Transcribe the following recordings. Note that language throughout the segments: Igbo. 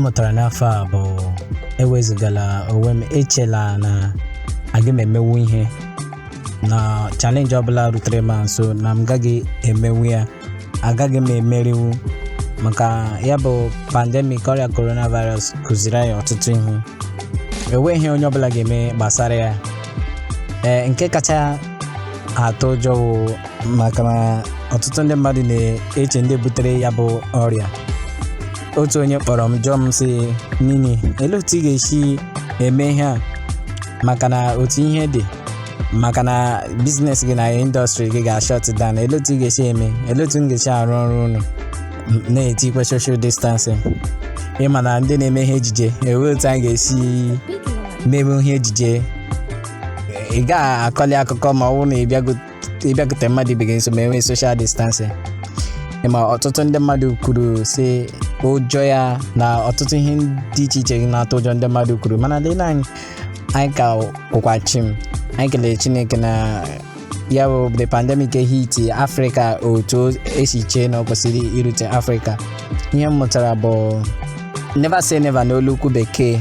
Mụtara n'afọ a bụ ewezugala onwe m, echela na aga m emenwu ihe na challenge ọbụla rutere m nso, na m gaghị emenwu ya, agaghị m emerinwu, maka ya bụ pandemic ọrịa coronavirus kụziri anyị ọtụtụ ihe. Enweghị onye ọbụla ga-eme gbasara ya. Ee, nke kacha atụ ụjọ wụ maka na ọtụtụ ndị mmadụ na-eche ndị butere ya bụ ọrịa. Otu onye kpọrọ m jụọ m sị, "Nini, elee otu ị ga-esi eme ihe a, maka na otu ihe dị, maka na business gị na industry gị ga-shut down, elee otu ị ga-esi eme, elee otu m ga-esi arụ ọrụ unu na-etikwa social distancing?" Ịma na ndị na-eme ihe ejije, enwe otu anyị ga-esi mebe ihe ejije, ị gaghị akọli akụkọ ma ọ bụrụ na ịbịagote mmadụ ibe gị nso ma enwee social distancing. Ma ọtụtụ ndị mmadụ kwuru sị ụjọ ya na ọtụtụ ihe dị iche iche na-atụ ụjọ ndị mmadụ kwuru, mana lee anyị, anyị ka kwụkwa chim. Anyị kelere Chineke na ya bụ the pandemic hit Afrịka otu esi chee na ọ kwesịrị irute Afrịka. Ihe m mụtara bụ never say never n'olu okwu Bekee.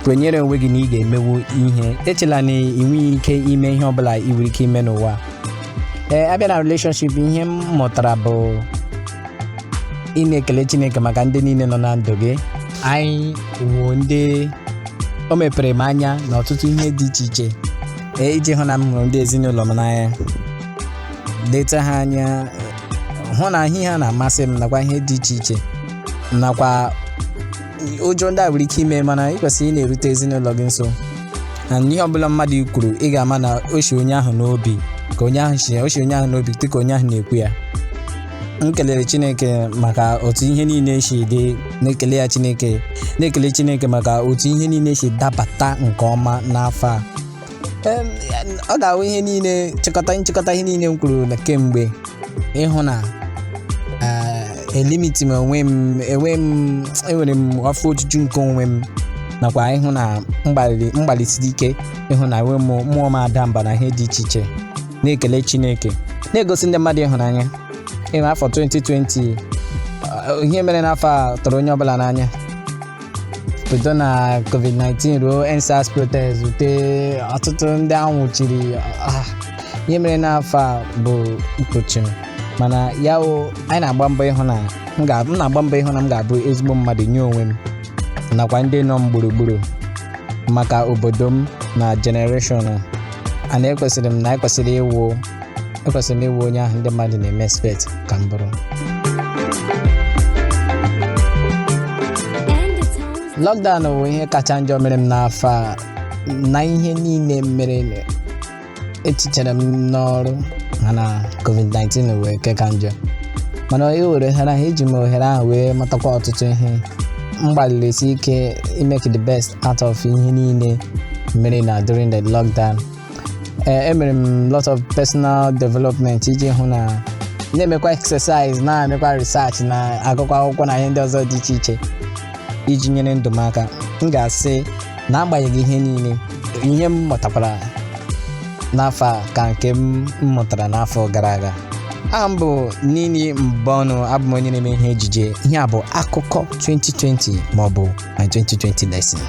Kwenyere onwe gị na ị ga-emewu ihe. Echela na ị nweghị ike ime ihe ọbụla ị nwere ike ime n'ụwa. Ee, abịa na relationship, ihe m mụtara bụ ị na-ekele Chineke maka ndị niile nọ na ndụ gị. Anyị wụ ndị o mepere m anya na ọtụtụ ihe dị iche iche, ee, iji hụ na m hụrụ ndị ezinụlọ m n'anya, leta ha anya, hụ na ihe ha na-amasị m, nakwa ihe dị iche iche, nakwa ụjọ ndị a nwere ike ime, mana ị kwesịrị ị na-erute ezinụlọ gị nso, na ihe ọbụla mmadụ kwuru, ị ga-ama na o si onye ahụ n'obi, ka onye ahụ si o si onye ahụ n'obi dịka onye ahụ na-ekwu ya. M kelere Chineke maka otu ihe niile si dị, na-ekele ya Chineke, na-ekele Chineke maka otu ihe niile si dabata nke ọma n'afọ a. Ọ ga-awụ ihe niile chịkọta nchịkọta ihe niile m kwuru na kemgbe, ịhụ na elimiti m onwe m, enwe m, enwere m afọ ojuju nke onwe m, nakwa ịhụ na m gbalịsiri ike ịhụ na enwe m mmụọ m ada mba na ihe dị iche iche, na-ekele Chineke, na-egosi ndị mmadụ ịhụnanya. Ịma afọ 2020, ihe mere n'afọ a tụrụ onye ọbụla n'anya, bido na COVID-19 ruo EndSARS protest, rute ọtụtụ ndị anwụchiri. Ihe mere n'afọ a bụ mkpuchi, mana ya o anyị na-agba mbọ ịhụ na m na-agba mbọ ịhụ na m ga-abụ ezigbo mmadụ nye onwe m nakwa ndị nọ m gburugburu, maka obodo m na generation a. Ana ekwesịrị m na ekwesịrị ịwụ, ekwesịrị m ịwụ onye ahụ ndị mmadụ na-eme expect ka m bụrụ. And the town's Lockdown bụ ihe kacha njọ mere m n'afọ a. Na ihe niile mere, etinyere m n'ọrụ, mana COVID-19 wee ke ka njọ, mana e were ohere ahụ, iji m ohere ahụ wee matakwa ọtụtụ ihe. M gbalịrị ike imake the best out of ihe niile mere na during the lockdown. Ee, emere m lot of personal development iji hụ na na-emekwa exercise, na-emekwa research, na agụkwa akwụkwọ na ihe ndị ọzọ dị iche iche iji nyere ndụ m aka. M ga-asị na agbanyeghị ihe niile, ihe m mụtakwara n'afọ a ka nke m mụtara n'afọ gara aga. Aha m bụ Nini Mbọnụ, abụ m onye na-eme ihe ejije. Ihe a bụ akụkọ 2020 maọbụ my 2020 lesson.